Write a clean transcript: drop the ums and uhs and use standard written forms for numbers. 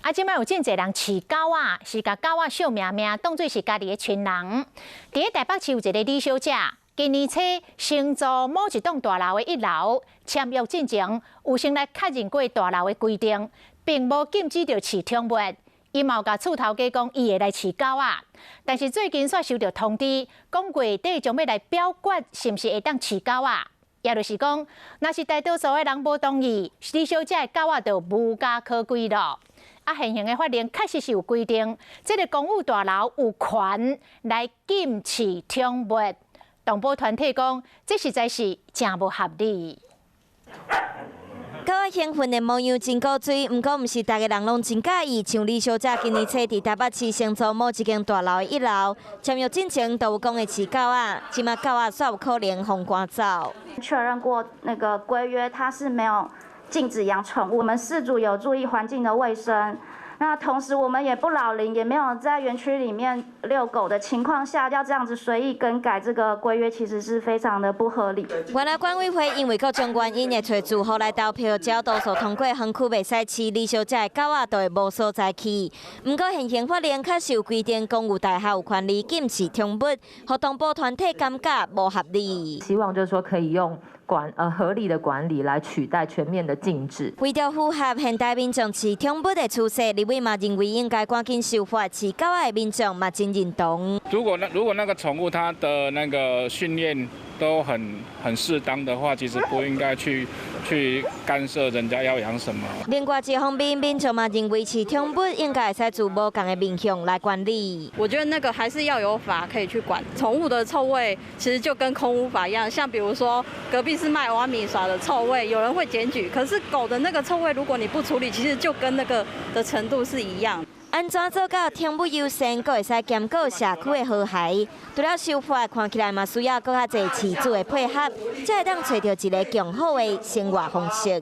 啊，這擺有真濟人飼狗仔，是共狗仔惜命命當做是家己的親人。佇咧台北市有一个李小姐，今年初承租某一棟大樓的一樓，簽約進前有先來確認過大樓的規定，並無禁止著飼寵物。伊嘛有共厝頭家講，伊會來飼狗仔，但是最近煞收著通知，講月底將欲來表決，是毋是會當飼狗仔？也就是講，若是大多數的人無同意，李小姐的狗仔就無家可歸囉。啊，現行的法令確實是有規定，這个公寓大樓有權來禁飼寵物。動保團體講，這實在是誠無合理。狗仔興奮的模樣真古錐，毋過毋是逐个人攏真佮意。像李小姐今年初佇台北市承租某一間大樓的一樓，簽約進前都有講會飼狗仔，這馬狗仔煞有可能予趕走。確認過那個規約，它是沒有禁止養寵物。我們飼主有注意環境的衛生，那同時我們也不擾鄰，也沒有在園區裡面遛狗的情況下，要這樣子隨意更改這個規約，其實是非常的不合理。原來管委會因為各種原因會揣住戶來投票，只要多數通過，園區袂使飼，李小姐的狗仔就會無所在去。毋過現行法令確實有規定，公寓大廈有權利禁飼寵物，予動保團體感覺無合理。希望就是說可以用合理的管理來取代全面的禁止。為著符合現代民眾飼寵物的趨勢，立委嘛認為應該趕緊修法，飼狗仔的民眾嘛真認同。如果那個寵物它的那個訓練都很適當的話，其實不應該去干涉人家要養什麼。另外一方面，民眾嘛認為飼寵物應該會使自無仝的面向來管理。我覺得那個還是要有法可以去管寵物的臭味，其實就跟空污法一樣，像比如說隔壁是賣蚵仔麵線的臭味，有人會檢舉，可是狗的那個臭味，如果你不處理，其實就跟那個的程度是一樣。按怎做到寵物優先，閣會使兼顧社區的和諧？除了修法，看起來嘛需要閣較濟飼主的配合，才會當揣著一个更好的生活方式。